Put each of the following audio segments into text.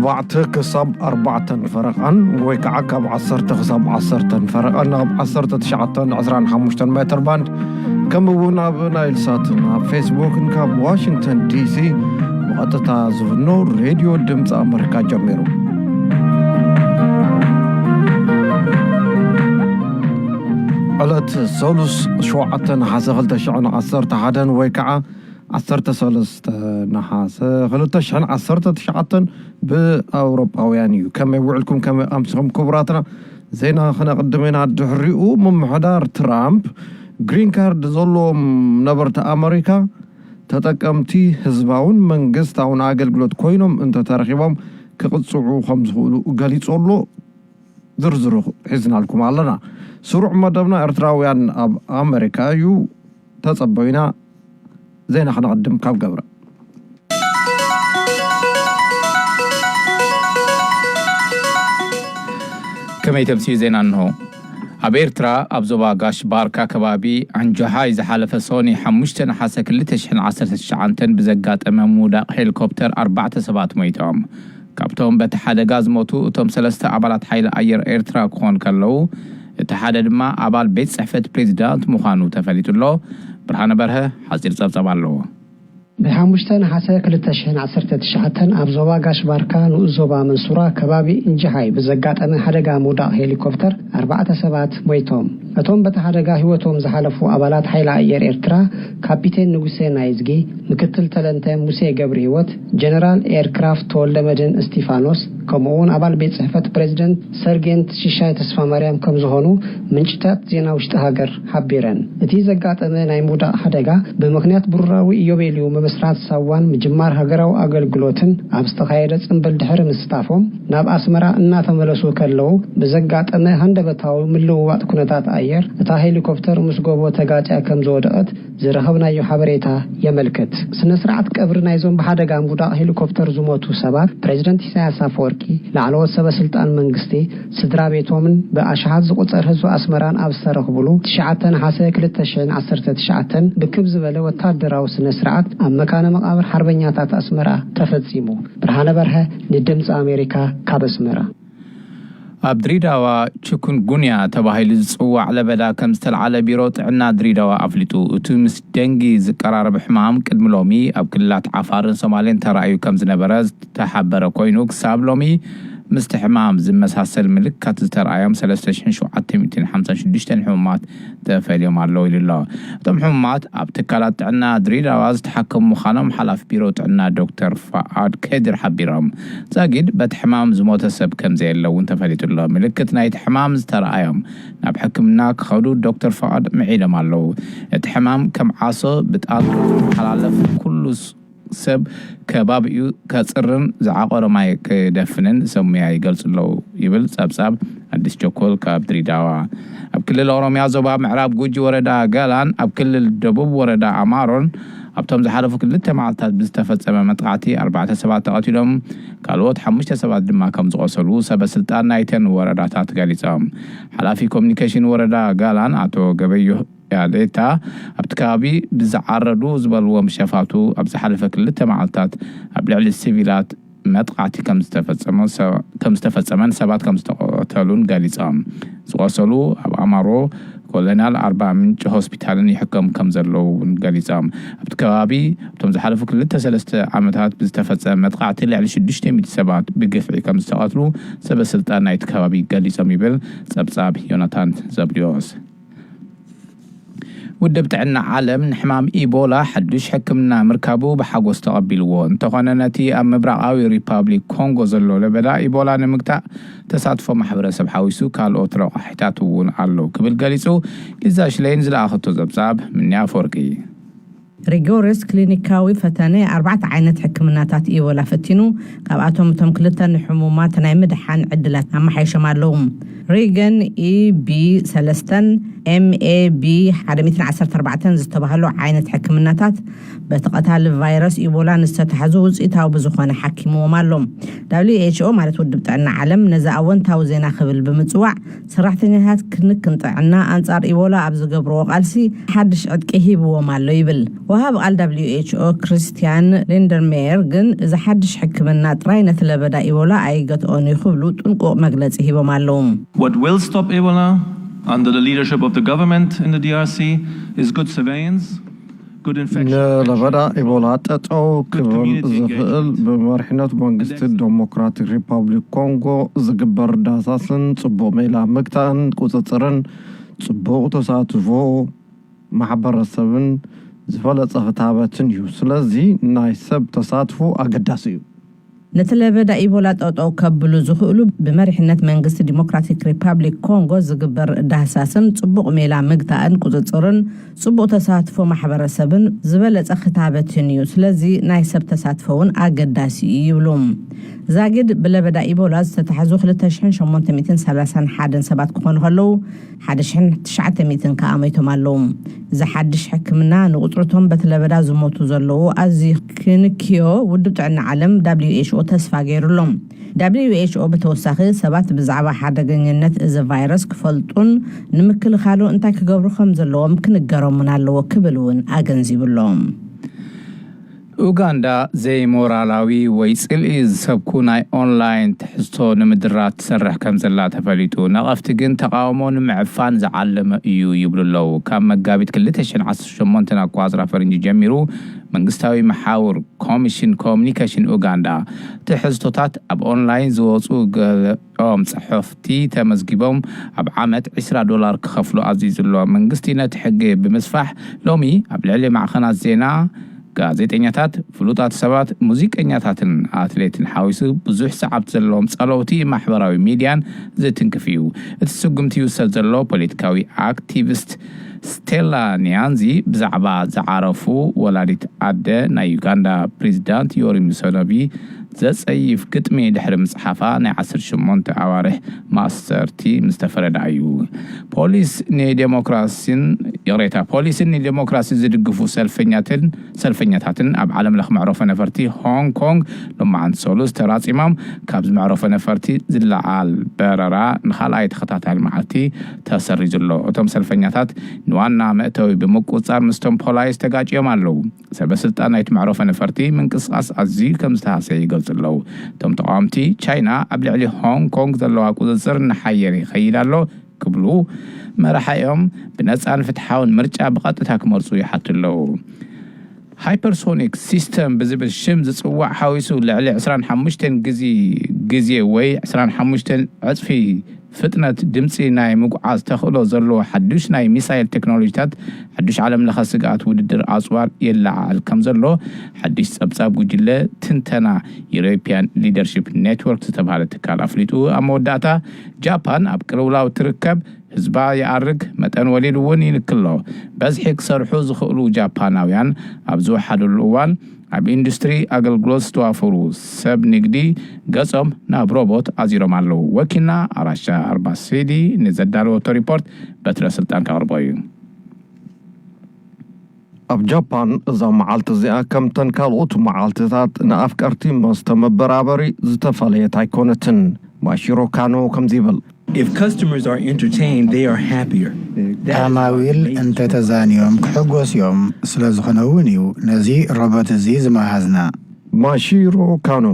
ኣርባዕተ ክሳብ ኣርባዕተን ፈረቓን ወይ ከዓ ካብ ዓሰርተ ክሳብ ዓሰርተን ፈረቓን ኣብ ዓሰርተ ትሽዓተን ዕስራን ሓሙሽተን ሜትር ባንድ፣ ከምኡ እውን ኣብ ናይል ሳትን ኣብ ፌስቡክን ካብ ዋሽንግተን ዲሲ ብቐጥታ ዝፍኖ ሬድዮ ድምፂ ኣመሪካ ጀሚሩ። ዕለት ሰሉስ ሸውዓተ ነሓሰ ክልተ ሽሕን ዓሰርተ ሓደን ወይ ከዓ ዓሰርተ ሰለስተ ነሓሰ ክልተ ሽሕን ዓሰርተ ትሽዓተን ብኣውሮጳውያን እዩ። ከመይ ውዕልኩም፣ ከመይ ኣምሲኹም ክቡራትና? ዜና ክነቕድም ኢና። ድሕሪኡ ምምሕዳር ትራምፕ ግሪን ካርድ ዘለዎም ነበርቲ ኣመሪካ ተጠቀምቲ ህዝባውን መንግስታውን ኣገልግሎት ኮይኖም እንተተረኺቦም ክቕፅዑ ከም ዝኽእሉ ገሊጹ ኣሎ። ዝርዝሩ ሒዝናልኩም ኣለና። ስሩዕ መደብና ኤርትራውያን ኣብ ኣመሪካ እዩ። ተጸበዩና። ዜና ክነቕድም ካብ ገብረ። ከመይ ተምስዩ ዜና እንሆ። ኣብ ኤርትራ ኣብ ዞባ ጋሽ ባርካ ከባቢ ኣንጆሃይ ዝሓለፈ ሶኒ ሓሙሽተ ነሓሰ ክልተ ሽሕን ዓሰርተ ትሽዓተን ብዘጋጠመ ምውዳቕ ሄሊኮፕተር ኣርባዕተ ሰባት ሞይቶም። ካብቶም በቲ ሓደጋ ዝሞቱ እቶም ሰለስተ ኣባላት ሓይሊ ኣየር ኤርትራ ክኾኑ ከለዉ፣ እቲ ሓደ ድማ ኣባል ቤት ጽሕፈት ፕሬዚዳንት ምዃኑ ተፈሊጡ ኣሎ። ብርሃነ በርሀ ሓጺር ጸብጻብ ኣለዎ። ብሓሙሽተ ነሓሰ ክልተ ሽሕን ዓሰርተ ትሽዓተን ኣብ ዞባ ጋሽ ባርካ ንኡስ ዞባ መንሱራ ከባቢ እንጅሃይ ብዘጋጠመ ሓደጋ ምውዳቕ ሄሊኮፕተር ኣርባዕተ ሰባት ሞይቶም። እቶም በቲ ሓደጋ ህይወቶም ዝሓለፉ ኣባላት ሓይሊ ኣየር ኤርትራ ካፒቴን ንጉሴ ናይዝጊ፣ ምክትል ተለንተ ሙሴ ገብረ ህይወት፣ ጀነራል ኤርክራፍት ተወልደ መድህን እስቲፋኖስ፣ ከምኡ እውን ኣባል ቤት ጽሕፈት ፕሬዚደንት ሰርጌንት ሽሻይ ተስፋ ማርያም ከም ዝኾኑ ምንጭታት ዜና ውሽጢ ሃገር ሓቢረን። እቲ ዘጋጠመ ናይ ምውዳቕ ሓደጋ ብምኽንያት ብሩራዊ ኢዮቤልዩ ምምስራት ሳዋን ምጅማር ሃገራዊ ኣገልግሎትን ኣብ ዝተኻየደ ጽምብል ድሕሪ ምስታፎም ናብ ኣስመራ እናተመለሱ ከለዉ ብዘጋጠመ ሃንደበታዊ ምልውዋጥ ኩነታት ኣየር እታ ሄሊኮፕተር ምስ ጎቦ ተጋጭያ ከም ዝወደቐት ዝረኸብናዮ ሓበሬታ የመልክት። ስነ ስርዓት ቀብሪ ናይዞም ብሓደጋ ምውዳቕ ሄሊኮፕተር ዝሞቱ ሰባት ፕሬዚደንት ኢሳያስ ኣፈወርቂ፣ ላዕለዎት ሰበ ስልጣን መንግስቲ፣ ስድራ ቤቶምን ብኣሽሓት ዝቑጸር ህዝቢ ኣስመራን ኣብ ዝተረኽብሉ ትሽዓተ ነሓሰ ክልተ ሽሕን ዓሰርተ ትሽዓተን ብክብ ዝበለ ወታደራዊ ስነ ስርዓት ኣብ መካነ መቓብር ሓርበኛታት ኣስመራ ተፈጺሙ። ብርሃነ በርሀ ንድምፂ ኣሜሪካ ካብ ኣስመራ። ኣብ ድሬዳዋ ቺኩንጉንያ ተባሂሉ ዝጽዋዕ ለበዳ ከም ዝተልዓለ ቢሮ ጥዕና ድሬዳዋ ኣፍሊጡ። እቲ ምስ ደንጊ ዝቀራረብ ሕማም ቅድሚ ሎሚ ኣብ ክልላት ዓፋርን ሶማሌን ተራእዩ ከም ዝነበረ ዝተሓበረ ኮይኑ፣ ክሳብ ሎሚ ምስቲ ሕማም ዝመሳሰል ምልክት ዝተርኣዮም ሰለስተ ሽሕን ሸውዓተ ሚእትን ሓምሳን ሽዱሽተን ሕሙማት ተፈልዮም ኣለዉ ኢሉ ኣሎ። እቶም ሕሙማት ኣብ ትካላት ጥዕና ድሬዳዋ ዝተሓከሙ ምዃኖም ሓላፊ ቢሮ ጥዕና ዶክተር ፋኣድ ከድር ሓቢሮም። ዛጊድ በቲ ሕማም ዝሞተ ሰብ ከም ዘየለ እውን ተፈሊጡ ኣሎ። ምልክት ናይቲ ሕማም ዝተረኣዮም ናብ ሕክምና ክኸዱ ዶክተር ፋኣድ ምዒዶም ኣለዉ። እቲ ሕማም ከም ዓሶ ብጣት ዝመሓላለፍ ኩሉ ስ-፣ ሰብ ከባቢኡ ከጽርን ዝዓቆረ ማይ ክደፍንን ሰብ ሙያ ይገልጹ ኣለዉ ይብል ጸብጻብ ኣዲስ ቸኮል ካብ ድሬዳዋ። ኣብ ክልል ኦሮሚያ ዞባ ምዕራብ ጉጂ ወረዳ ገላን ኣብ ክልል ደቡብ ወረዳ ኣማሮን ኣብቶም ዝሓለፉ ክልተ መዓልታት ብዝተፈጸመ መጥቃዕቲ ኣርባዕተ ሰባት ተቐቲሎም፣ ካልኦት ሓሙሽተ ሰባት ድማ ከም ዝቖሰሉ ሰበ ስልጣን ናይተን ወረዳታት ገሊጾም። ሓላፊ ኮሚኒኬሽን ወረዳ ጋላን ኣቶ ገበዮ ያሌታ ኣብቲ ከባቢ ብዝዓረዱ ዝበልዎም ሸፋቱ ኣብ ዝሓለፈ ክልተ መዓልታት ኣብ ልዕሊ ሲቪላት መጥቃዕቲ ከም ዝተፈጸመ ሰ-፣ ከም ዝተፈጸመን ሰባት ከም ዝተቐተሉን ገሊጾም። ዝቖሰሉ ኣብ ኣማሮ ኮሎናል ኣርባ ምንጭ ሆስፒታልን ይሕከሙ ከም ዘለዉ እውን ገሊጾም። ኣብቲ ከባቢ ኣብቶም ዝሓለፉ ክልተ ሰለስተ ዓመታት ብዝተፈጸመ መጥቃዕቲ ልዕሊ ሽዱሽተ ሚእቲ ሰባት ብግፍዒ ከም ዝተቐትሉ ሰበ ስልጣን ናይቲ ከባቢ ገሊጾም ይብል ጸብጻብ ዮናታን ዘብድዮስ። ውድብ ጥዕና ዓለም ንሕማም ኢቦላ ሓዱሽ ሕክምና ምርካቡ ብሓጎስ ተቐቢልዎ። እንተኾነ ነቲ ኣብ ምብራቓዊ ሪፓብሊክ ኮንጎ ዘሎ ለበዳ ኢቦላ ንምግታእ ተሳትፎ ማሕበረሰብ ሓዊሱ ካልኦት ረቋሒታት እውን ኣለዉ ክብል ገሊጹ። ሊዛ ሽለይን ዝለኣኸቶ ጸብጻብ ምንያ ኣፈወርቂ። ሪጎርስ ክሊኒካዊ ፈተነ ኣርባዕተ ዓይነት ሕክምናታት ኢቦላ ፈቲኑ፣ ካብኣቶም እቶም ክልተ ንሕሙማት ናይ ምድሓን ዕድላት ኣመሓይሾም ኣለዉ። ሪገን ኢቢ ሰለስተን ኤምኤቢ ሓደ ሚእትን ዓሰርተ ኣርባዕተን ዝተባህሉ ዓይነት ሕክምናታት በቲ ቀታሊ ቫይረስ ኢቦላ ንዝተታሕዙ ውፅኢታዊ ብዝኾነ ሓኪምዎም ኣሎ። ደብሊው ኤች ኦ ማለት ውድብ ጥዕና ዓለም ነዚ ኣወንታዊ ዜና ክብል ብምፅዋዕ፣ ሰራሕተኛታት ክንክን ጥዕና ኣንጻር ኢቦላ ኣብ ዝገብርዎ ቃልሲ ሓድሽ ዕጥቂ ሂብዎም ኣሎ ይብል። ወሃብ ቃል ደብሊው ኤች ኦ ክሪስቲያን ሊንደርሜየር ግን እዚ ሓድሽ ሕክምና ጥራይ ነቲ ለበዳ ኢቦላ ኣይገትኦን እዩ ክብሉ ጥንቁቕ መግለጺ ሂቦም ኣለዉ። What will stop Ebola under the leadership of the government in the D R C is good surveillance, good infection ንለበዳ ኢቦላ ጠጠው ክብል ዝኽእል ብመሪሕነት መንግስቲ ዴሞክራቲክ ሪፓብሊክ ኮንጎ ዝግበር ዳህሳስን ጽቡቕ ሜላ ምግታእን ቁጽጽርን ጽቡቕ ተሳትፎ ማሕበረሰብን ዝበለጸ ክታበትን እዩ። ስለዚ ናይ ሰብ ተሳትፎ ኣገዳሲ እዩ። ነቲ ለበዳ ኢቦላ ጠጠው ከብሉ ዝኽእሉ ብመሪሕነት መንግስቲ ዲሞክራቲክ ሪፓብሊክ ኮንጎ ዝግበር ዳህሳስን ጽቡቕ ሜላ ምግታእን ቁጽጽርን ጽቡቕ ተሳትፎ ማሕበረሰብን ዝበለጸ ክታበትን እዩ። ስለዚ ናይ ሰብ ተሳትፎ እውን ኣገዳሲ እዩ ይብሉ። ዛጊድ ብለበዳ ኢቦላ ዝተታሕዙ ክልተ ሽሕን ሸሞንተ ሚእትን ሰላሳን ሓደን ሰባት ክኾኑ ከለዉ፣ ሓደ ሽሕን ትሽዓተ ሚእትን ከኣ ሞይቶም ኣለዉ። እዚ ሓድሽ ሕክምና ንቁጽርቶም በቲ ለበዳ ዝሞቱ ዘለዉ ኣዝዩ ክንክዮ ውድብ ጥዕና ዓለም ደብሊው ኤች ኦ ተስፋ ገይሩ ኣሎ። ደብሊው ኤች ኦ ብተወሳኺ ሰባት ብዛዕባ ሓደገኛነት እዚ ቫይረስ ክፈልጡን ንምክልኻሉ እንታይ ክገብሩ ከም ዘለዎም ክንገሮምን ኣለዎ ክብል እውን ኣገንዚቡ ኣሎ። ኡጋንዳ ዘይሞራላዊ ወይ ጽልኢ ዝሰብኩ ናይ ኦንላይን ትሕዝቶ ንምድራት ትሰርሕ ከም ዘላ ተፈሊጡ። ነቐፍቲ ግን ተቓውሞ ንምዕፋን ዝዓለመ እዩ ይብሉ ኣለዉ። ካብ መጋቢት ክልተ ሽሕን ዓሰርተ ሸሞንተን ኣቋጽራ ፈረንጂ ጀሚሩ መንግስታዊ መሓውር ኮሚሽን ኮሚኒኬሽን ኡጋንዳ ትሕዝቶታት ኣብ ኦንላይን ዝወጹ ገ ኦም ጽሑፍቲ ተመዝጊቦም ኣብ ዓመት ዕስራ ዶላር ክኸፍሉ ኣዚዙ ኣሎ። መንግስቲ ነቲ ሕጊ ብምስፋሕ ሎሚ ኣብ ልዕሊ ማዕኸናት ዜና፣ ጋዜጠኛታት፣ ፍሉጣት ሰባት፣ ሙዚቀኛታትን ኣትሌትን ሓዊሱ ብዙሕ ሰዓብቲ ዘለዎም ጸለውቲ ማሕበራዊ ሚድያን ዝትንክፍ እዩ። እቲ ስጉምቲ ይውሰድ ዘሎ ፖለቲካዊ ኣክቲቪስት ስቴላ ኒያንዚ ብዛዕባ ዝዓረፉ ወላዲት ኣደ ናይ ዩጋንዳ ፕሬዚዳንት ዮሪ ሙሰኖቪ ዘጸይፍ ግጥሚ ድሕሪ ምጽሓፋ ናይ ዓሰርተ ሸሞንተ ኣዋርሕ ማስተርቲ ምስ ተፈረዳ እዩ። ፖሊስ ንዴሞክራሲን ይቕሬታ ፖሊስን ንዴሞክራሲ ዝድግፉ ሰልፈኛትን ሰልፈኛታትን ኣብ ዓለም ለኽ መዕረፎ ነፈርቲ ሆንግ ኮንግ ሎማዓንቲ ሰሉስ ተራጺሞም። ካብዚ መዕረፎ ነፈርቲ ዝለዓል በረራ ንኻልኣይ ተኸታታሊ መዓልቲ ተሰሪዙ ኣሎ። እቶም ሰልፈኛታት ንዋና መእተዊ ብምቁጽጻር ምስቶም ፖላይስ ተጋጭዮም ኣለዉ። ሰበ ስልጣን ናይቲ መዕረፎ ነፈርቲ ምንቅስቃስ ኣዝዩ ከም ዝተሃሰየ ይገልጹ ኣለዉ። እቶም ተቃወምቲ ቻይና ኣብ ልዕሊ ሆንግ ኮንግ ዘለዋ ቁጽጽር እናሓየረ ይኸይድ ኣሎ ክብሉ መራሒኦም ብነጻን ፍትሓውን ምርጫ ብቐጥታ ክመርጹ ይሓቱ ኣለዉ። ሃይፐርሶኒክ ሲስተም ብዝብል ሽም ዝጽዋዕ ሓዊሱ ልዕሊ ዕስራን ሓሙሽተን ግዜ ግዜ ወይ ዕስራን ሓሙሽተን ዕጽፊ ፍጥነት ድምጺ ናይ ምጉዓዝ ተኽእሎ ዘለዎ ሓዱሽ ናይ ሚሳይል ቴክኖሎጂታት ሓዱሽ ዓለም ለኸ ስግኣት ውድድር ኣጽዋር የለዓዕል ከም ዘሎ ሓዱሽ ጸብጻብ ጉጅለ ትንተና ዩሮፒያን ሊደርሺፕ ኔትወርክ ዝተባህለ ትካል ኣፍሊጡ። ኣብ መወዳእታ ጃፓን ኣብ ቅልውላው ትርከብ፣ ህዝባ ይኣርግ፣ መጠን ወሊድ እውን ይንክሎ። በዝሒ ክሰርሑ ዝኽእሉ ጃፓናውያን ኣብ ዝወሓደሉ እዋን ኣብ ኢንዱስትሪ ኣገልግሎት ዝተዋፈሩ ሰብ ንግዲ ገጾም ናብ ሮቦት ኣዚሮም ኣለዉ። ወኪልና ኣራሻ ኣርባሲዲ ንዘዳለወቶ ሪፖርት በትረ ስልጣን ከቕርቦ እዩ። ኣብ ጃፓን እዛ መዓልቲ እዚኣ ከምተን ካልኦት መዓልትታት ንኣፍቀርቲ መስተ መበራበሪ ዝተፈለየት ኣይኮነትን። ማሺሮ ካኖ ከምዚ ይብል። If customers are entertained, they are happier. ዓማዊል እንተተዛንዮም ክሕጎስ እዮም። ስለ ዝኾነ እውን እዩ ነዚ ሮቦት እዚ ዝመሃዝና። ማሺሮ ካኖ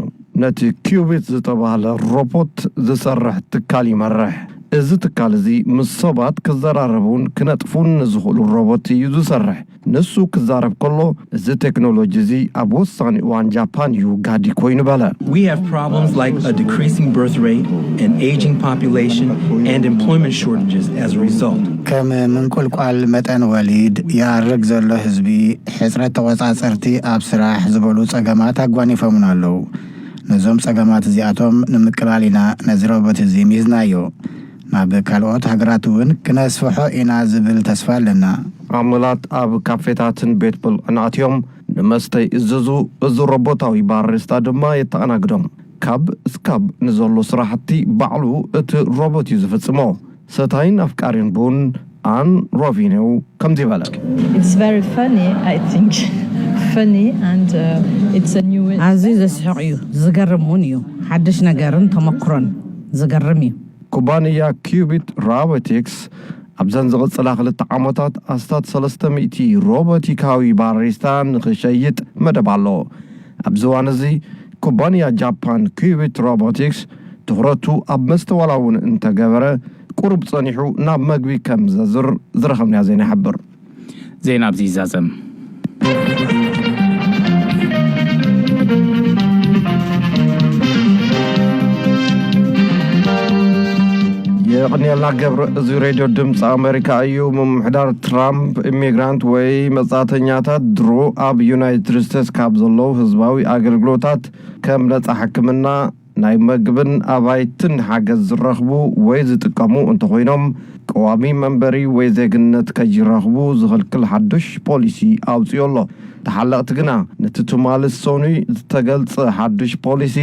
ነቲ ኪዩቢት ዝተባህለ ሮቦት ዝሰርሕ ትካል ይመርሕ። እዚ ትካል እዚ ምስ ሰባት ክዘራረቡን ክነጥፉን ንዝኽእሉ ሮቦት እዩ ዝሰርሕ። ንሱ ክዛረብ ከሎ፣ እዚ ቴክኖሎጂ እዚ ኣብ ወሳኒ እዋን ጃፓን እዩ ጋዲ ኮይኑ በለ። We have problems like a decreasing birth rate, an aging population, and employment shortages as a result. ከም ምንቁልቋል መጠን ወሊድ፣ ይኣርግ ዘሎ ህዝቢ፣ ሕጽረት ተቖጻጸርቲ ኣብ ስራሕ ዝበሉ ጸገማት ኣጓኒፎምና ኣለዉ። ነዞም ጸገማት እዚኣቶም ንምቅላል ኢና ነዚ ሮቦት እዚ ሚዝናዮ። ናብ ካልኦት ሃገራት እውን ክነስፍሖ ኢና ዝብል ተስፋ ኣለና። ኣመላት ኣብ ካፌታትን ቤት ብልዕን ኣትዮም ንመስተ ይእዝዙ፣ እዚ ሮቦታዊ ባሪስታ ድማ የተኣናግዶም። ካብ እስካብ ንዘሎ ስራሕቲ ባዕሉ እቲ ሮቦት እዩ ዝፍጽሞ። ሰታይን ኣፍቃሪን ቡን ኣን ሮቪኔው ከምዚ በለ። It's very funny, I think. Funny and uh, it's a new. ኣዝዩ ዘስሕቕ እዩ፣ ዝገርም እውን እዩ። ሓድሽ ነገርን ተመክሮን ዝገርም እዩ። ኩባንያ ኪዩቢት ሮቦቲክስ ኣብዘን ዝቕጽላ ክልተ ዓመታት ኣስታት ሰለስተ ሚእቲ ሮቦቲካዊ ባሪስታ ንኽሸይጥ መደብ ኣሎ። ኣብዚ እዋን እዚ ኩባንያ ጃፓን ኪዩቢት ሮቦቲክስ ትኹረቱ ኣብ መስተዋላ እውን እንተገበረ፣ ቁሩብ ጸኒሑ ናብ መግቢ ከም ዘዝር ዝረኸብናዮ ዜና ይሕብር። ዜና ኣብዚ ይዛዘም። የቕንየልና ገብረ፣ እዚ ሬድዮ ድምፂ ኣሜሪካ እዩ። ምምሕዳር ትራምፕ ኢሚግራንት ወይ መጻተኛታት ድሮ ኣብ ዩናይትድ ስቴትስ ካብ ዘለዉ ህዝባዊ ኣገልግሎታት ከም ነጻ ሕክምና፣ ናይ መግብን ኣባይትን ሓገዝ ዝረኽቡ ወይ ዝጥቀሙ እንተኾይኖም፣ ቀዋሚ መንበሪ ወይ ዜግነት ከይረኽቡ ዝኽልክል ሓዱሽ ፖሊሲ ኣውፅኡ ኣሎ። ተሓለቕቲ ግና ነቲ ትማሊ ሰኑይ ዝተገልጸ ሓዱሽ ፖሊሲ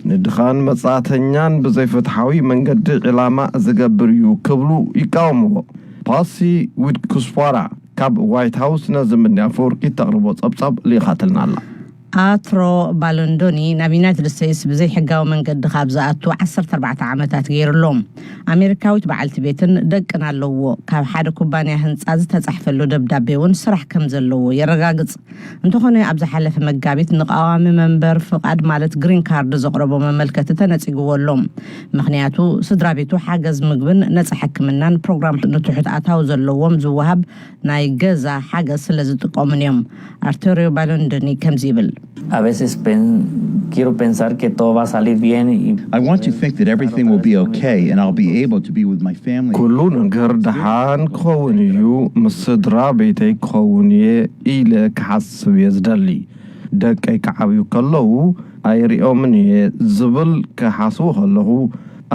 ንድኻን መጻእተኛን ብዘይፍትሓዊ መንገዲ ዕላማ ዝገብር እዩ ክብሉ ይቃወምዎ። ፓሲ ዊድኩስዋራ ካብ ዋይት ሃውስ ነዚ ምንዲ ኣፈወርቂ ተቕርቦ ጸብጻብ ልኢኻትልና ኣላ። ኣትሮ ባሎንዶኒ ናብ ዩናይትድ ስቴትስ ብዘይሕጋዊ መንገዲ ካብ ዝኣቱ ዓሰርተ ኣርባዕተ ዓመታት ገይሩ ኣሎ። ኣሜሪካዊት በዓልቲ ቤትን ደቅን ኣለዎ። ካብ ሓደ ኩባንያ ህንፃ ዝተፃሕፈሉ ደብዳቤ እውን ስራሕ ከም ዘለዎ የረጋግፅ። እንተኾነ ኣብ ዝሓለፈ መጋቢት ንቃዋሚ መንበር ፍቓድ ማለት ግሪን ካርድ ዘቕረቦ መመልከቲ ተነፂግዎ ኣሎ። ምኽንያቱ ስድራ ቤቱ ሓገዝ ምግብን ነፃ ሕክምናን ፕሮግራም ንትሑት ኣታዊ ዘለዎም ዝወሃብ ናይ ገዛ ሓገዝ ስለ ዝጥቀሙን እዮም። ኣርተሪዮ ባሎንድኒ ከምዚ ይብል። A veces pen- quiero pensar que todo va a salir bien y I want to think that everything will be okay and I'll be able to be with my family. ኩሉ ነገር ደሓን ክኸውን እዩ፣ ምስ ስድራ ቤተይ ክኸውን እየ ኢለ ክሓስብ እየ ዝደሊ። ደቀይ ክዓብዩ ከለዉ ኣይሪኦምን እየ ዝብል ክሓስቡ ከለኹ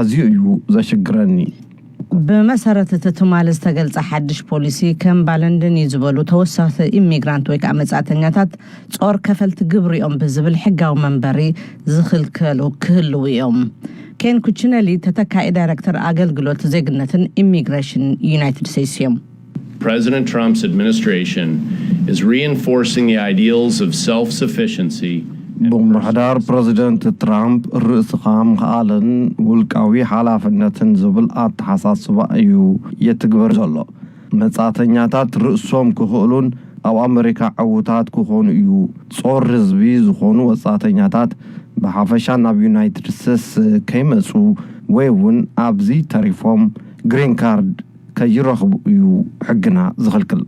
ኣዝዩ እዩ ዘሽግረኒ። ብመሰረት እቲ ትማሊ ዝተገልጸ ሓድሽ ፖሊሲ፣ ከም ባለንድን እዩ ዝበሉ ተወሰኽቲ ኢሚግራንት ወይ ከዓ መጻእተኛታት ጾር ከፈልቲ ግብሪ እዮም ብዝብል ሕጋዊ መንበሪ ዝኽልከሉ ክህልዉ እዮም። ኬን ኩችነሊ ተተካኢ ዳይረክተር ኣገልግሎት ዜግነትን ኢሚግሬሽን ዩናይትድ ስቴትስ እዮም። President Trump's administration is reinforcing the ideals of self sufficiency. ብምምሕዳር ፕረዚደንት ትራምፕ ርእስኻ ምኽኣልን ውልቃዊ ሓላፍነትን ዝብል ኣተሓሳስባ እዩ የትግበር ዘሎ። መጻእተኛታት ርእሶም ክኽእሉን ኣብ ኣመሪካ ዕዉታት ክኾኑ እዩ። ጾር ህዝቢ ዝኾኑ ወጻእተኛታት ብሓፈሻ ናብ ዩናይትድ ስቴትስ ከይመጹ ወይ እውን ኣብዚ ተሪፎም ግሪን ካርድ ከይረኽቡ እዩ ሕግና ዝኽልክል።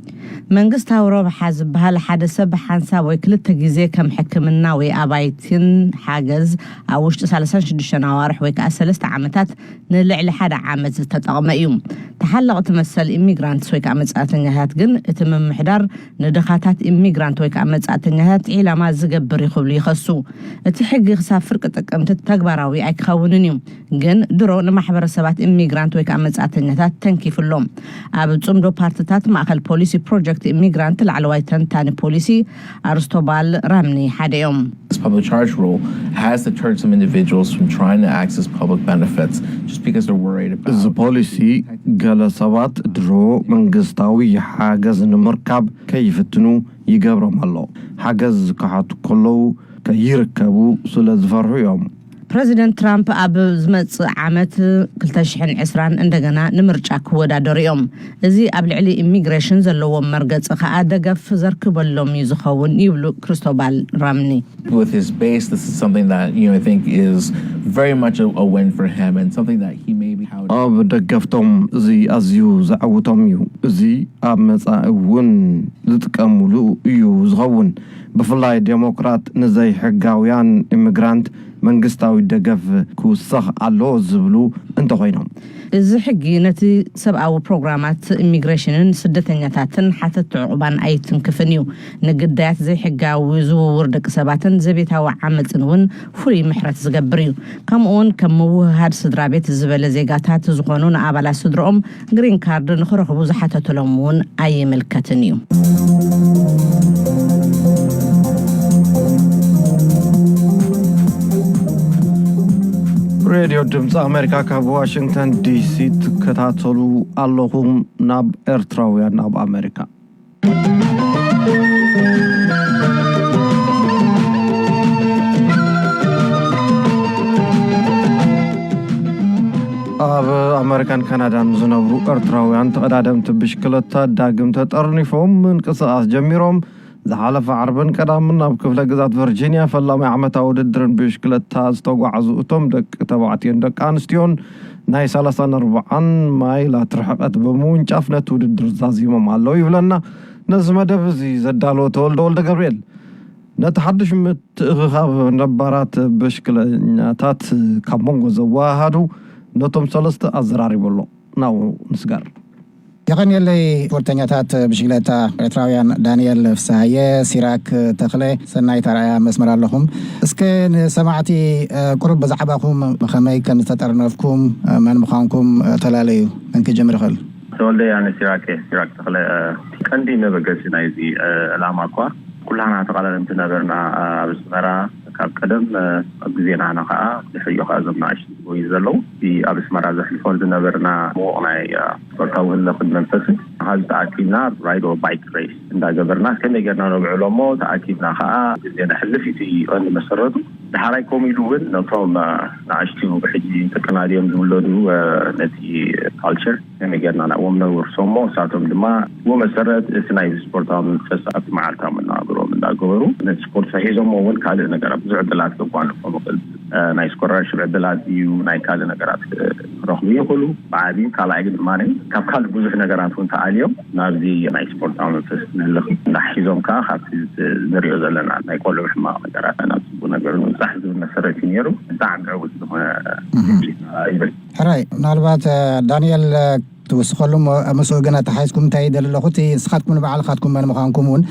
መንግስታዊ ረብሓ ዝበሃል ሓደ ሰብ ሓንሳብ ወይ ክልተ ግዜ ከም ሕክምና ወይ ኣባይትን ሓገዝ ኣብ ውሽጢ ሰላሳን ሽዱሽተን ኣዋርሕ ወይ ከዓ ሰለስተ ዓመታት ንልዕሊ ሓደ ዓመት ዝተጠቕመ እዩ። ተሓለቕቲ መሰል ኢሚግራንትስ ወይ ከዓ መጻእተኛታት ግን እቲ ምምሕዳር ንድኻታት ኢሚግራንት ወይ ከዓ መጻእተኛታት ዒላማ ዝገብር እዩ ክብሉ ይኸሱ። እቲ ሕጊ ክሳብ ፍርቂ ጥቅምቲ ተግባራዊ ኣይክኸውንን እዩ። ግን ድሮ ንማሕበረሰባት ኢሚግራንት ወይ ከዓ መጻእተኛታት ተንኪፉ ኣሎ። ኣብ ጽምዶ ፓርትታት ማእኸል ፖሊሲ ፕሮጀክት ኢሚግራንት ላዕለዋይ ተንታኒ ፖሊሲ ኣርስቶባል ራምኒ ሓደ እዮም። This public charge rule has deterred some individuals from trying to access public benefits just because they're worried about እዚ ፖሊሲ ገለ ሰባት ድሮ መንግስታዊ ሓገዝ ንምርካብ ከይፍትኑ ይገብሮም ኣሎ። ሓገዝ ክሓቱ ከለዉ ከይርከቡ ስለ ዝፈርሑ እዮም። ፕረዚደንት ትራምፕ ኣብ ዝመጽእ ዓመት ክልተ ሽሕን ዕስራን እንደገና ንምርጫ ክወዳደሩ እዮም። እዚ ኣብ ልዕሊ ኢሚግሬሽን ዘለዎም መርገጺ ከኣ ደገፍ ዘርክበሎም እዩ ዝኸውን ይብሉ ክሪስቶባል ራምኒ። With his base, this is something that you know I think is very much a, a win for him and something that he may be touting. ኣብ ደገፍቶም እዚ ኣዝዩ ዘዕውቶም እዩ። እዚ ኣብ መጻኢ እውን ዝጥቀሙሉ እዩ ዝኸውን። ብፍላይ ዴሞክራት ንዘይሕጋውያን ኢሚግራንት መንግስታዊ ደገፍ ክውሰኽ ኣለዎ ዝብሉ እንተኾይኖም። እዚ ሕጊ ነቲ ሰብኣዊ ፕሮግራማት ኢሚግሬሽንን ስደተኛታትን ሓተቲ ዕቑባን ኣይትንክፍን እዩ። ንግዳያት ዘይሕጋዊ ዝውውር ደቂ ሰባትን ዘቤታዊ ዓመፅን እውን ፍሉይ ምሕረት ዝገብር እዩ። ከምኡ እውን ከም ምውህሃድ ስድራ ቤት ዝበለ ዜጋታት ዝኾኑ ንኣባላት ስድረኦም ግሪን ካርድ ንኽረኽቡ ዝሓተተሎም እውን ኣይምልከትን እዩ። ሬድዮ ድምፂ ኣሜሪካ ካብ ዋሽንግተን ዲሲ ትከታተሉ ኣለኹም። ናብ ኤርትራውያን ኣብ ኣሜሪካ። ኣብ ኣሜሪካን ካናዳን ዝነብሩ ኤርትራውያን ተቐዳደምቲ ብሽክለታ ዳግም ተጠርኒፎም ምንቅስቓስ ጀሚሮም። ዝሓለፈ ዓርብን ቀዳምን ናብ ክፍለ ግዛት ቨርጂንያ ፈላማይ ዓመታዊ ውድድርን ብሽክለታ ዝተጓዕዙ እቶም ደቂ ተባዕትዮን ደቂ ኣንስትዮን ናይ ሰላሳን ኣርባዓን ማይላት ርሕቐት ብምውንጫፍ ነቲ ውድድር ዛዚሞም ኣለዉ ይብለና ነዚ መደብ እዚ ዘዳለወ ተወልደ ወልደ ገብርኤል። ነቲ ሓድሽ ምትእኽኻብ ነባራት ብሽክለኛታት ካብ መንጎ ዘወሃሃዱ ነቶም ሰለስተ ኣዘራሪቡ ኣሎ። ናብኡ ንስጋር። የቐንየለይ። ስፖርተኛታት ብሽክለታ ኤርትራውያን ዳንኤል ፍስሃየ፣ ሲራክ ተኽለ፣ ሰናይት ኣርኣያ መስመር ኣለኹም። እስከ ንሰማዕቲ፣ እ፣ ቁሩብ ብዛዕባኹም፣ ብኸመይ ከም ዝተጠርነፍኩም፣ እ፣ መን ምዃንኩም፣ እ፣ ተላለዩ። እንክጅምር ይኽእል። ተወልደ፣ ኣነ ሲራክ እየ፣ ሲራክ ተኽለ። እ፣ ቀንዲ መበገሲ ናይዚ፣ እ፣ ዕላማ እኳ ኩላና ተቐዳደምቲ ነበርና፣ እ፣ ኣብ ኣስመራ ካብ ቀደም፣ እ፣ ኣብ ግዜና ንኸዓ ድሕሪኡ ኸዓ እዞም ንኣሽቱ ዝጎዩ ዘለዉ፣ እቲ ኣብ ኣስመራ ዘሕልፎ ዝነበርና ምዉቕ ናይ፣ እ፣ ስፖርታዊ ህልኽን መንፈስን፣ ኣብዚ ተኣኪብና ራይድ ኦር ባይክ ሬስ እንዳገበርና ከመይ ጌርና ነብዕሎ እሞ ተኣኪብና ኸዓ ግዜ ነሕልፍ፣ እቲ ቀንዲ መሰረቱ። ደሓራይ ከምኡ ኢሉ እውን ነቶም፣ እ፣ ንኣሽቱ ብሕጂ ጥቅና ድዮም ዝውለዱ፣ እ፣ ነቲ ካልቸር ከመይ ጌርና ናብኦም ነውርሶ እሞ፣ ንሳቶም ድማ ብኡ መሰረት እቲ ናይ ስፖርታዊ መንፈስ ኣብቲ መዓልታዊ መነባብሮኦም እንዳገበሩ ነቲ ስፖርት ሒዞሞ እውን ካልእ ነገራት ብዙሕ ዕድላት ከጓንፎም ይኽእል። እ፣ ናይ ስኮላርሽፕ ዕድላት እዩ፣ ናይ ካልእ ነገራት ክረኽቡ ይኽእሉ። ብዓቢኡ ካልኣይ ድማ ካብ ካልእ ብዙሕ ነገራት እውን ተኣልዮም ናብዚ ናይ ስፖርታዊ መንፈስ ንህልኽ እንዳሒዞም ከዓ ካብቲ ንሪኦ ዘለና ናይ ቆልዑ ሕማቕ ነገራት ናብ ጽቡቕ ነገር ንምብጻሕ ዝብል መሰረት እዩ ነይሩ። ብጣዕሚ ዕዉት ዝኾነ እህ። ይብል። ሕራይ፣ ምናልባት፣ እ፣ ዳንኤል፣ እ፣ ትውስኸሉ እሞ፣ ምስኡ ግን ኣተሓሒዝኩም እንታይ ይደሊ ኣለኹ፣ እቲ ንስኻትኩም ንባዕልኻትኩም መን ምዃንኩም እውን፣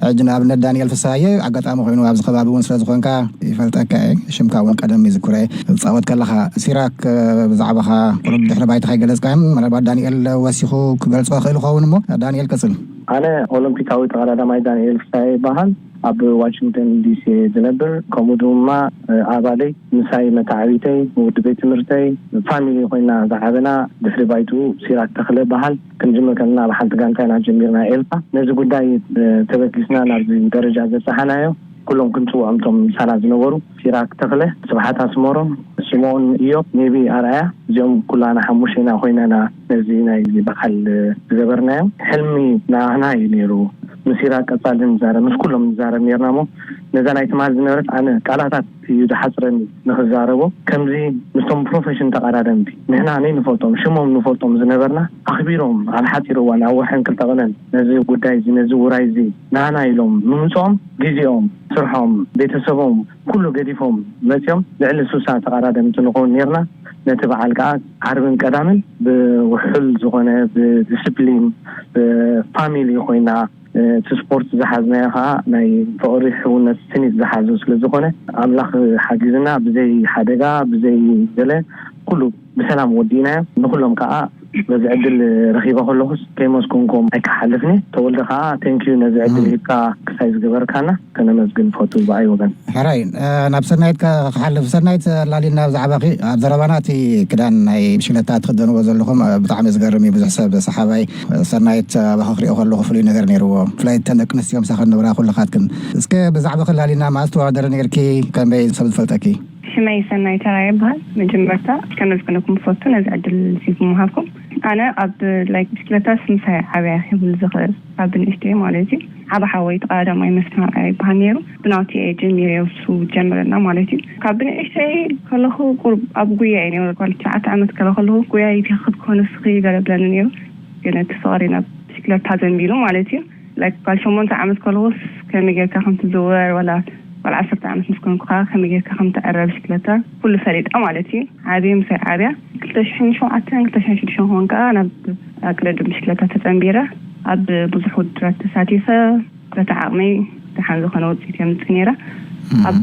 ሕጂ ንኣብነት ዳንኤል ፍስሃየ ኣጋጣሚ ኮይኑ ኣብዚ ከባቢ እውን ስለ ዝኾንካ ይፈልጠካ እየ፣ ሽምካ እውን ቀደም ይዝክሮ እየ። ትጻወት ከለኻ ሲራክ፣ እ፣ ብዛዕባኻ ቁሩብ ድሕሪ ባይታ ከይገለጽካን፣ ምናልባት ዳንኤል ወሲኹ ክገልጾ ይኽእል ይኸውን እሞ፣ ዳንኤል ቀጽል። ኣነ ኦሎምፒካዊ ተቐዳዳማይ ዳንኤል ፍስሃየ ይበሃል። ኣብ ዋሽንግተን ዲሲ እየ ዝነብር። ከምኡ ድማ፣ እ፣ ኣባለይ፣ ምሳይ መተዓቢተይ፣ ውዲ ቤት ትምህርተይ፣ ፋሚሊ ኮይና ዝዓበና፣ ድሕሪ ባይትኡ ሲራክ ተኽለ በሃል። ክንጅምር ከለና ኣብ ሓንቲ ጋንታ ኢና ጀሚርና ኤልሳ። ነዚ ጉዳይ፣ እ፣ ተበጊስና ናብዚ ደረጃ ዘብጽሓናዮ፣ ኩሎም ክንጽውዖም እቶም ምሳና ዝነበሩ፣ ሲራክ ተኽለ፣ ስብሓት ኣስመሮም፣ ስምኦን እዮብ፣ ኔቢ ኣርኣያ፣ እዚኦም ኩላና ሓሙሽተ ኢና ኮይና ኢና ነዚ ናይ በዓል ዝገበርናዮ። ሕልሚ ናህና እዩ ነይሩ። ምስ ኢራቅ ቀጻሊ ንዛረብ፣ ምስ ኩሎም ንዛረብ ነይርና እሞ፣ ነዛ ናይ ትማል ዝነበረት ኣነ ቃላታት እዩ ዝሓጽረኒ ንኽዛረቦ። ከምዚ ምስቶም ፕሮፌሽን ተቐዳደምቲ ንሕና ነይንፈልጦም፣ ሽሞም ንፈልጦም ዝነበርና፣ ኣኽቢሮም ኣብ ሓጺር እዋን፣ ኣብ ወርሕን ክልተ ቅነን ነዚ ጉዳይ እዚ፣ ነዚ ውራይ እዚ ናህና ኢሎም ምምጽኦም፣ ግዜኦም፣ ስርሖም፣ ቤተሰቦም፣ ኩሉ ገዲፎም መጺኦም ልዕሊ ሱሳ ተቐዳደምቲ ንኸውን ነይርና። ነቲ በዓል ከኣ ዓርብን ቀዳምን ብውሑል ዝኾነ ብዲስፕሊን ብፋሚሊ ኮይና፣ እቲ ስፖርት ዝሓዝናዮ ከኣ ናይ ፍቕሪ ሕውነት ስኒት ዝሓዞ ስለ ዝኾነ፣ ኣምላኽ ሓጊዝና ብዘይ ሓደጋ ብዘይ ገለ ኩሉ ብሰላም ወዲእናዮ። ንኹሎም ከኣ በዚ ዕድል ረኺበ ከለኹስ ከይመስገንኩም ኣይክሓልፍን። ተወልደ ከኣ ቴንኪዩ ነዚ ዕድል ሂብካ ክሳይ ዝገበርካና ከነመስግን ፈቱ ብኣይ ወገን። ሕራይ፣ እ፣ ናብ ሰናይት ከ-፣ ክሓልፍ። ሰናይት፣ ላሊና ብዛዕባኺ ኣብ ዘረባና እቲ ክዳን ናይ ብሽክለታ ትኽደንዎ ዘለኹም፣ እ፣ ብጣዕሚ ዝገርም እዩ። ብዙሕ ሰብ ሰሓባይ፣ እ፣ ሰናይት ኣባኺ ክሪኦ ከለኹ ፍሉይ ነገር ነይርዎ። ብፍላይ እተን ደቂ ኣንስትዮ ምሳኺ ዝነበራ ኩልኻትክን። እስከ ብዛዕባኺ ላሊና መዓስ ትወዳደሪ ነይርኪ? ከመይ ሰብ ዝፈልጠኪ? ሽመይ ሰናይት ተራየ ይበሃል። መጀመርታ ከመስግነኩም ፈቱ ነዚ ዕድል እዚ ብምሃብኩም። ኣነ ኣብ፣ ላይክ፣ ብሽክለታስ ምሳይ ዓብያ ክብል ዝኽእል ካብ ንእሽተይ ማለት እዩ። ዓቢ ሓወይ ተቐዳዳማይ መስፍን ኣርኣያ ይበሃል ነይሩ። ብናቱ እየ ጀሚረ፣ እሱ ጀምረና ማለት እዩ። ካብ ንእሽተይ ከለኹ ቁሩብ ኣብ ጉያ እየ ነይሩ። ጓል ትሽዓተ ዓመት ከለ ከለኹ፣ "ጉያ ይትኸድ ክኾን እስኺ?" ገለ ብለኒ ነይሩ። ግን እቲ ፍቕሪ ናብ ብሽክለታ ዘንቢሉ ማለት እዩ። ላይክ፣ ጓል ሸሞንተ ዓመት ከለኹስ ከመይ ጌርካ ከም ትዝውር፣ ዋላ ጓል ዓሰርተ ዓመት ምስ ኮንኩ ከኣ ከመይ ጌርካ ከም ትዕረ ብሽክለታ ኩሉ ፈሊጠ ማለት እዩ። ዓብየ ምሳይ ዓብያ ክልተ ሽሕን ሸውዓተን ክልተ ሽሕን ሽዱሽተን ክኾን ከኣ ናብ ኣቅደድም ብሽክለታ ተጸንቢረ ኣብ ብዙሕ ውድድራት ተሳቲፈ በቲ ዓቕመይ ደሓን ዝኾነ ውጽኢት የምጽእ ነይረ። ኣብ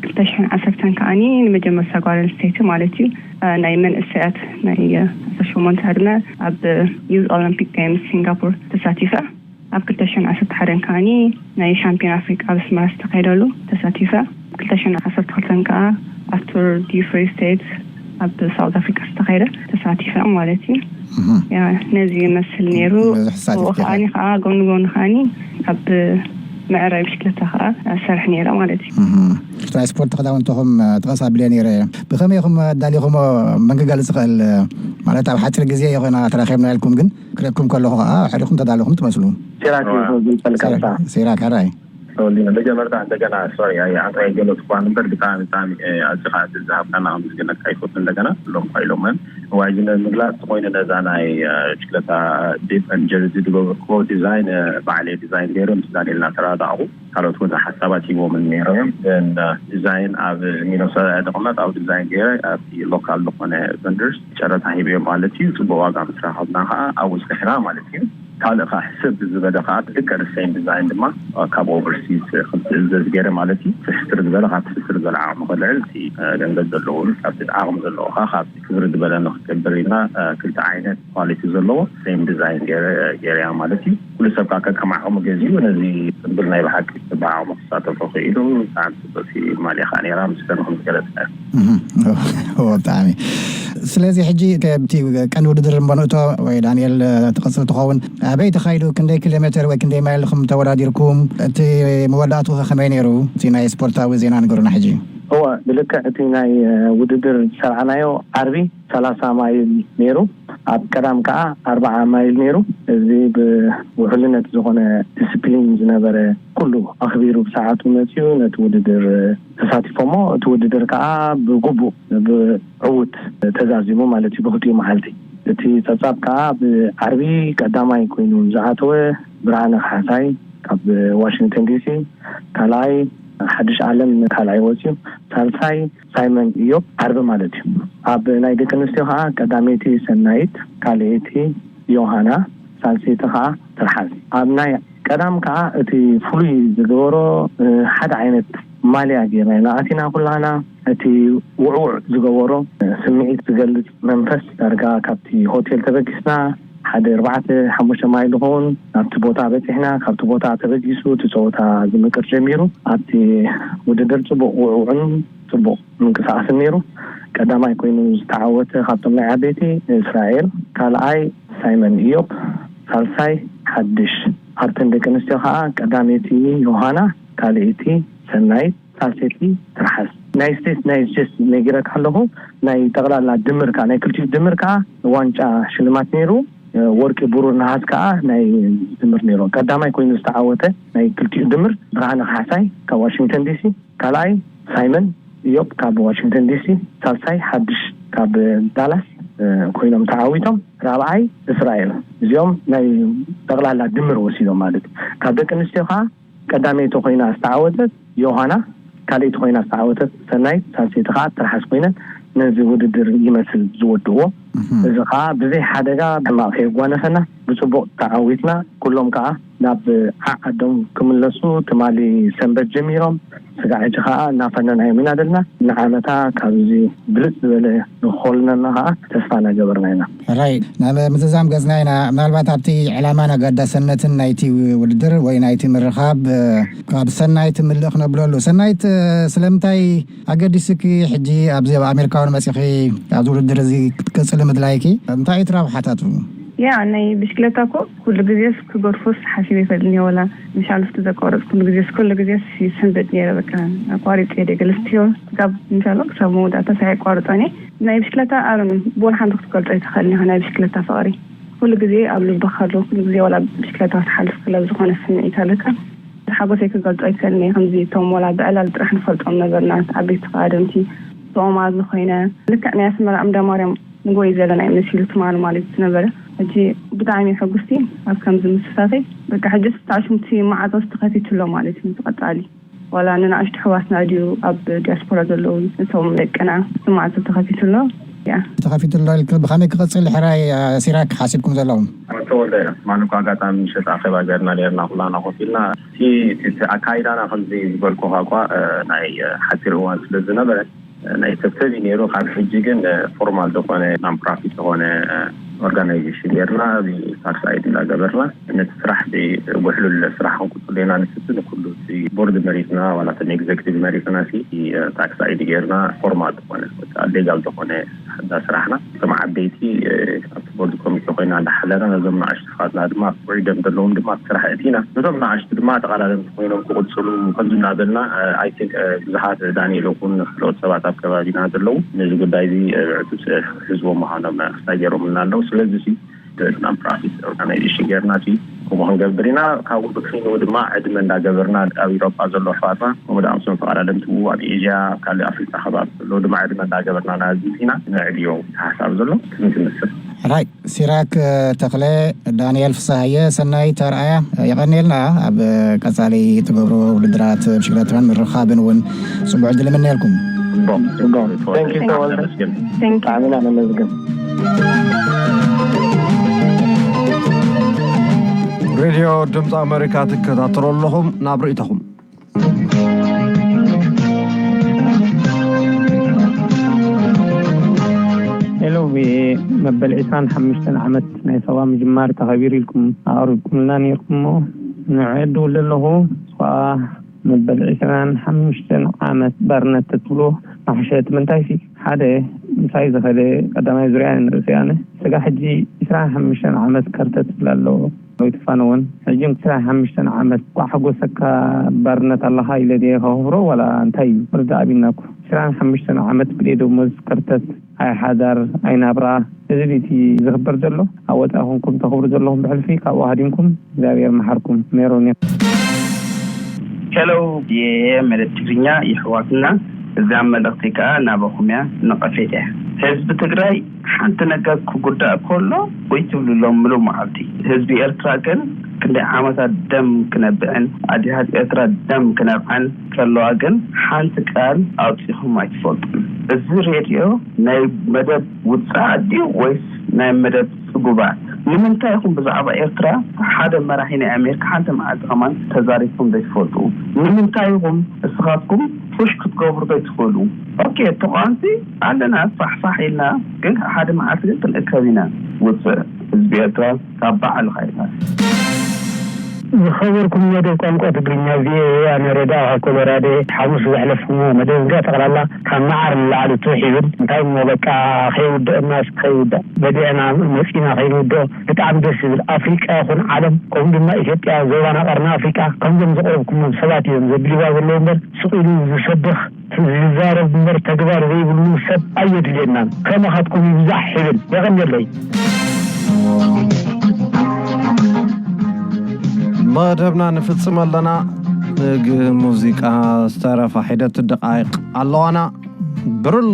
ክልተ ሽሕን ዓሰርተን ከኣኒ ንመጀመርታ ጓል ኣንስተይቲ ማለት እዩ፣ እ፣ ናይ መንእሰያት ናይ፣ እ፣ ዓሰርተ ሸሞንተ ዕድመ ኣብ ዩዝ ኦሎምፒክ ጌምስ ሲንጋፖር ተሳቲፈ። ኣብ ክልተ ሽሕን ዓሰርተ ሓደን ከኣኒ ናይ ሻምፒዮን ኣፍሪቃ ኣብ ኣስመራ ዝተኻየደሉ ተሳቲፈ። ክልተ ሽሕን ዓሰርተ ክልተን ከኣ ኣብ ቱር ዲ ፍሪ ስቴትስ ኣብ ሳውት ኣፍሪካ ዝተኸይደ ተሳቲፈ ማለት እዩ። ያ ነዚ ይመስል ነይሩ። ብዙሕ ተሳቲፍኪ ኢኻ። ከዓኒ ከዓ ጎኒ ጎኒ ከዓኒ ኣብ ምዕራይ ብሽክለታ ከዓ ሰርሕ ነይረ ማለት እዩ። ናይ ስፖርት ክዳውንትኹም ተቐሳቢለ ነይረ። ብኸመይ ኢኹም ኣዳሊኹሞ? መን ክገልጽ ይኽእል? ማለት ኣብ ሓፂር ግዜ ይኾና ተራኺብና ኢልኩም፣ ግን ክረኩም ከለኹ ከዓ ሕሪኹም ተዳለኹም ትመስሉ። ሲራክ እዋ። ዝብል ፈልካ። ሲራክ፣ ሕራይ። ተወሊነ መጀመርታ እንደገና ሶሪ ኣይ ኣንታ የገለጽ እኳ ንበር ብጣዕሚ ብጣዕሚ ኣዝኻ ዝሃብካና ኣመስግነካ ይፈቱ። እንደገና ሎም ኳ ኢሎም ዋይዝነ ምግላጽ ኮይኑ ነዛ ናይ ብሽክለታ ዲፈን ጀርዚ ዝገበርክዎ ዲዛይን ባዕለይ ዲዛይን ገይረ ምስ ዳንኤል እናተራዳእኹ ካልኦት እውን ሓሳባት ሂቦምን ነይሮም እዮም። ዲዛይን ኣብ ሚኖሶታ ድቕመጥ ኣብ ዲዛይን ገይረ ኣብቲ ሎካል ዝኾነ ቨንደርስ ጨረታ ሂበዮም ማለት እዩ። ፅቡቅ ዋጋ ምስ ረኸብና ከዓ ኣብኡ ስርሕና ማለት እዩ። ካልእ ከዓ ሕስብ ዝበለ ከዓ ደቂ ኣንስተይን ዲዛይን ድማ ካብ ኦቨርሲዝ ክምትእዘዝ ገይረ ማለት እዩ። ትሕስር ዝበለ ካብ ትሕስር ዝበለ ዓቕሚ ከልዕል እቲ ገንዘብ ዘለዎ ካብቲ ዓቕሚ ዘለዎ ከዓ ካብ ክብሪ ዝበለ ንክገብር ኢልና ክልተ ዓይነት ኳሊቲ ዘለዎ ሴም ዲዛይን ገይረያ ማለት እዩ። ኩሉ ሰብ ከዓ ከከም ዓቕሙ ገዚኡ ነዚ ፅምብል ናይ ብሓቂ ብዓቕሙ ክሳተፎ ክኢሉ ብጣዕሚ ፅብቅቲ ማልያ ከዓ ነይራ ምስጋንኹም ዝገለፅና። ብጣዕሚ። ስለዚ ሕጂ ከብቲ ቀንዲ ውድድር እምበንእቶ ወይ ዳንኤል ትቐፅል ትኸውን ኣበይ ተኻይዱ ክንደይ ኪሎ ሜትር ወይ ክንደይ ማይል ኹም ተወዳዲርኩም እቲ መወዳእቱ ከመይ ነይሩ? እቲ ናይ ስፖርታዊ ዜና ንገሩና ሕጂ። እወ ብልክዕ እቲ ናይ ውድድር ዝሰራዕናዮ ዓርቢ ሰላሳ ማይል ነይሩ። ኣብ ቀዳም ከዓ ኣርባዓ ማይል ነይሩ። እዚ ብውሕልነት ዝኾነ ዲስፕሊን ዝነበረ ኩሉ ኣኽቢሩ ብሰዓቱ መፅኡ ነቲ ውድድር ተሳቲፎሞ እቲ ውድድር ከዓ ብግቡእ ብዕውት ተዛዚሙ ማለት እዩ ብክልቲኡ መዓልቲ። እቲ ፀብፃብ ከዓ ብዓርቢ ቀዳማይ ኮይኑ ዝኣተወ ብርሃነ ካሕሳይ ካብ ዋሽንግተን ዲሲ፣ ካልኣይ ሓድሽ ዓለም ካልኣይ ወፅዩ፣ ሳልሳይ ሳይመን እዮብ ዓርቢ ማለት እዩ። ኣብ ናይ ደቂ ኣንስትዮ ከዓ ቀዳመይቲ ሰናይት፣ ካልኣይቲ ዮሃና፣ ሳልሰይቲ ከዓ ትርሓስ። ኣብ ናይ ቀዳም ከዓ እቲ ፍሉይ ዝገበሮ ሓደ ዓይነት ማልያ ጌርና ኢና ኣቲና ኩላና። እቲ ውዕውዕ ዝገበሮ ስምዒት ዝገልፅ መንፈስ ዳርጋ ካብቲ ሆቴል ተበጊስና ሓደ ኣርባዕተ ሓሙሽተ ማይል ዝኸውን ናብቲ ቦታ በፂሕና። ካብቲ ቦታ ተበጊሱ እቲ ፀወታ ዝምቅር ጀሚሩ ኣብቲ ውድድር ፅቡቅ ውዕውዕን ፅቡቅ ምንቅስቃስን ነይሩ። ቀዳማይ ኮይኑ ዝተዓወተ ካብቶም ናይ ዓበይቲ እስራኤል፣ ካልኣይ ሳይመን እዮብ፣ ሳልሳይ ሓድሽ። ኣብተን ደቂ ኣንስትዮ ከዓ ቀዳመይቲ ዮሃና፣ ካልኣይቲ ሰናይት፣ ሳልሰይቲ ትርሓስ። ናይ ስቴት ናይ ጀስ ነጊረካ ኣለኹ። ናይ ጠቕላላ ድምር ከዓ ናይ ክልቲኡ ድምር ከዓ ዋንጫ ሽልማት ነይሩ። ወርቂ ብሩር ነሃስ ከዓ ናይ ድምር ነይሩ። ቀዳማይ ኮይኑ ዝተዓወተ ናይ ክልቲኡ ድምር ብርሃነ ካሕሳይ ካብ ዋሽንግተን ዲሲ፣ ካልኣይ ሳይመን እዮብ ካብ ዋሽንግተን ዲሲ፣ ሳልሳይ ሓድሽ ካብ ዳላስ ኮይኖም ተዓዊቶም። ራብዓይ እስራኤል። እዚኦም ናይ ጠቕላላ ድምር ወሲዶም ማለት እዩ። ካብ ደቂ ኣንስትዮ ከዓ ቀዳመይቲ ኮይና ዝተዓወተት ዮሃና፣ ካልኣይቲ ኮይና ዝተዓወተት ሰናይት፣ ሳልሰይቲ ከዓ ትርሓስ ኮይነን ነዚ ውድድር ይመስል ዝወድእዎ። እዚ ከዓ ብዘይ ሓደጋ ሕማቕ ከየጓነፈና ብፅቡቅ ተዓዊትና። ኩሎም ከዓ ናብ ዓዓዶም ክምለሱ ትማሊ ሰንበት ጀሚሮም ስጋዕ ሕጂ ከዓ እናፈነናዮም ኢና ዘለና። ንዓመታ ካብዚ ብልፅ ዝበለ ንክኾልነና ከዓ ተስፋ እናገበርና ኢና። ሕራይ ናብ ምዝዛም ገፅና ኢና። ምናልባት ኣብቲ ዕላማን ኣገዳሰነትን ናይቲ ውድድር ወይ ናይቲ ምርኻብ ካብ ሰናይት ምልእ ክነብለሉ። ሰናይት ስለምንታይ ኣገዲስኪ ሕጂ ኣብዚ ኣብ ኣሜሪካውን መፂኺ ኣብዚ ውድድር እዚ ክትቅፅሊ ምድላይኪ? እንታይ እቲ ረብሓታቱ? ያ ናይ ብሽክለታ እኮ ኩሉ ግዜስ ክገድፎስ ሓሲበ ይፈልጥን እየ። ወላ ምሻል እስቲ ዘቋረጽ ኩሉ ግዜስ ኩሉ ግዜስ ይስንብድ ነይረ። በቃ ኣቋሪጽ እየ ደገ ልስትዮ ክሳብ ምሻሎ ክሳብ መወዳእታ ሳይ ኣቋርጾን እየ። ናይ ብሽክለታ ኣለም ብወላ ሓንቲ ክትገልጾ ኣይትኽእልን ኢኻ። ናይ ብሽክለታ ፍቕሪ ኩሉ ግዜ ኣብ ልብኻ ኣሎ። ኩሉ ግዜ ወላ ብሽክለታ ክትሓልፍ ክለብ ዝኾነ ስምዒት ኣለካ። ሓጎሰይ ክገልጾ ኣይክእልን እየ። ከምዚ እቶም ወላ ብዕላል ጥራሕ ንፈልጦም ነበርና ዓበይቲ ከኣደምቲ ተኦማዝ ኮይነ ልክዕ ናይ ኣስመራ እምዳ ማርያም ንጎይ ዘለና እዩ መሲሉ ትማሊ ማለት ዝነበረ። ሕጂ ብጣዕሚ ሕጉስቲ ኣብ ከምዚ ምስሳተይ። በቃ ሕጂ ስታሽንቲ ማዓቶስ ተኸፊቱ ኣሎ ማለት እዩ። ቀጻሊ ዋላ ንንኣሽቱ ኣሕዋትና ድዩ ኣብ ዲያስፖራ ዘለዉ እቶም ደቅና እቲ ማዓቶ ተኸፊቱ ኣሎ። ያ ተኸፊቱ ኣሎ ኢልክ ብኸመይ ክቕጽል ሕራይ ሲራክ ሓሲብኩም ዘለኹም? ተወልደ ኢና። ማን እኳ ኣጋጣሚ ምሸት ኣኼባ ገርና ነርና ኩላና ኮፍ ኢልና እቲ ኣካይዳና ከምዚ ዝበልኩኻ እኳ ናይ ሓፂር እዋን ስለ ዝነበረ ናይ ተብተብ እዩ ነይሩ። ካብ ሕጂ ግን ፎርማል ዝኾነ ናን ፕራፊት ዝኾነ ኦርጋናይዜሽን ጌርና፣ ታክስ ኣይዲ እንዳገበርና ነቲ ስራሕ ብጉሕሉል ስራሕ ክንቅፅሉ ኢና ንፍትን። ኩሉ እቲ ቦርድ መሪፅና ዋላ እቶም ኤግዜክቲቭ መሪፅና ሲ ታክስ ኣይዲ ጌርና ፎርማል ዝኾነ ሌጋል ዝኾነ እንዳ ስራሕና እቶም ዓበይቲ ኣብቲ ቦርድ ኮሚቴ ኮይና እንዳሓለና ነዞም ንኣሽቱ ስኻትና ድማ ውዒዶም ዘለዎም ድማ ኣብቲ ስራሕ እቲና ነቶም ንኣሽቱ ድማ ተቓዳደምቲ ኮይኖም ክቕፅሉ ከምዚ እናበልና ኣይ ቲንክ ብዙሓት ዳንኤል እውን ካልኦት ሰባት ኣብ ከባቢና ዘለዉ ነዚ ጉዳይ እዚ ብዕቱብ ህዝቦም ምዃኖም ክስታይ ገይሮምልና ኣለዉ። ስለዚ ናብ ፕራክቲስ ኦርጋናይዜሽን ጌርና እቲ ከምኡ ክንገብር ኢና። ካብኡ ብክሪኑ ድማ ዕድመ እንዳገበርና ኣብ ኢሮጳ ዘሎ ኣሕዋትና ከምኡ ደኣ ምስም ተቐዳደምቲ ኣብ ኤዥያ ኣብ ካልእ ኣፍሪቃ ከባቢ ዘለዉ ድማ ዕድመ እንዳገበርና ናዚ ኢና ነዕብዮ ሓሳብ ዘሎ ትምትምስል ራይ ሲራክ ተኽለ፣ ዳንኤል ፍስሃየ፣ ሰናይ ተርኣያ፣ የቐንየልና። ኣብ ቀጻሊ ትገብሮ ውድድራት ብሽግረትራን ምርኻብን እውን ጽቡዕ ዕድል እምነየልኩም። ብጣዕሚ ኢና ነመስግን። ሬድዮ ድምፂ ኣሜሪካ ትከታተሉ ኣለኹም። ናብ ርእይቶኹም። ሄሎ፣ መበል ዕስራን ሓሙሽተን ዓመት ናይ ሰባ ምጅማር ተኸቢሩ ኢልኩም ኣቕሪብኩምልና ነይርኩም እሞ፣ ንዕኡ እድውል ኣለኹ። ንሱ ኸኣ መበል ዕስራን ሓሙሽተን ዓመት ባርነት ትብሉ ኣሕሸት። ምንታይ ሲ ሓደ ምሳይ ዝኸደ ቀዳማይ ዙርያ ንርእሰይ ኣነ። ስጋ ሕጂ ዕስራን ሓሙሽተን ዓመት ከርተት ትብል ኣሎ። ወይ ትፋነወን። ሕጂ ዕስራን ሓሙሽተን ዓመት ኳዕ ሓጎሰካ ባርነት ኣለኻ ኢለ ድየ ከኽብሮ ዋላ እንታይ እዩ? ርዳእ ኣቢልናኩ። ዕስራን ሓሙሽተን ዓመት ብደይ ደሞዝ ከርተት ኣይ ሓዳር ኣይ ናብራ። እዚ ድዩ እቲ ዝኽበር ዘሎ? ኣብ ወጻኢ ኮንኩም ተኽብሩ ዘለኹም ብሕልፊ ካብኡ ሃዲምኩም እግዚኣብሔር መሓርኩም። ሜሮን እየ። ሄሎ፣ ብኤኤ መደብ ትግርኛ የሕዋትና። እዛ መልእኽቲ ከኣ ናባኹም እያ፣ ነቐፌታ እያ። ህዝቢ ትግራይ ሓንቲ ነገር ክጉዳእ ከሎ ወይ ትብልሎም ምሉእ መዓልቲ። ህዝቢ ኤርትራ ግን ክንደይ ዓመታት ደም ክነብዕን ኣዴታት ኤርትራ ደም ክነብዓን ከለዋ ግን ሓንቲ ቃል ኣውጺኹም ኣይትፈልጡን። እዚ ሬድዮ ናይ መደብ ውጻእ ድዩ ወይስ ናይ መደብ ጽጉባት? ንምንታይ ኢኹም ብዛዕባ ኤርትራ ሓደ መራሒ ናይ ኣሜሪካ ሓንቲ መዓልቲ ከማን ተዛሪብኩም ዘይትፈልጡ? ንምንታይ ኢኹም እስኻትኩም ፑሽ ክትገብሩ ዘይትኽእሉ? ኦኬ፣ ተቓወምቲ ኣለና ፋሕፋሕ ኢልና፣ ግን ሓደ መዓልቲ ግን ክንእከብ ኢና። ውፅእ ህዝቢ ኤርትራ ካብ ባዕልኻ ኢኻ። ዝኸበርኩም መደብ ቋንቋ ትግርኛ ቪኦኤ፣ ኣነ ረዳ ካብ ኮሎራዶ። ሓሙስ ዘሕለፍኩሞ መደብ እንዳ ጠቕላላ ካብ መዓር ንላዕሊ ትውሕ ይብል። እንታይ እሞ በቃ ከይውድአናስ ከይውዳእ በዲዕና መፂና ከይንውድኦ። ብጣዕሚ ደስ ዝብል። ኣፍሪቃ ይኹን ዓለም ከምኡ ድማ ኢትዮጵያ ዞባና ቀርኒ ኣፍሪቃ ከምዞም ዘቕረብኩሞም ሰባት እዮም ዘድልይዋ ዘለዉ እምበር ስቕ ኢሉ ዝሰብኽ ዝዛረብ እምበር ተግባር ዘይብሉ ሰብ ኣየድልየናን። ከማኻትኩም ይብዛሕ ይብል። የቐንየለይ። መደብና ንፍጽም ኣለና። ንግ ሙዚቃ ዝተረፋ ሒደት ደቃይቕ ኣለዋና። ብርለ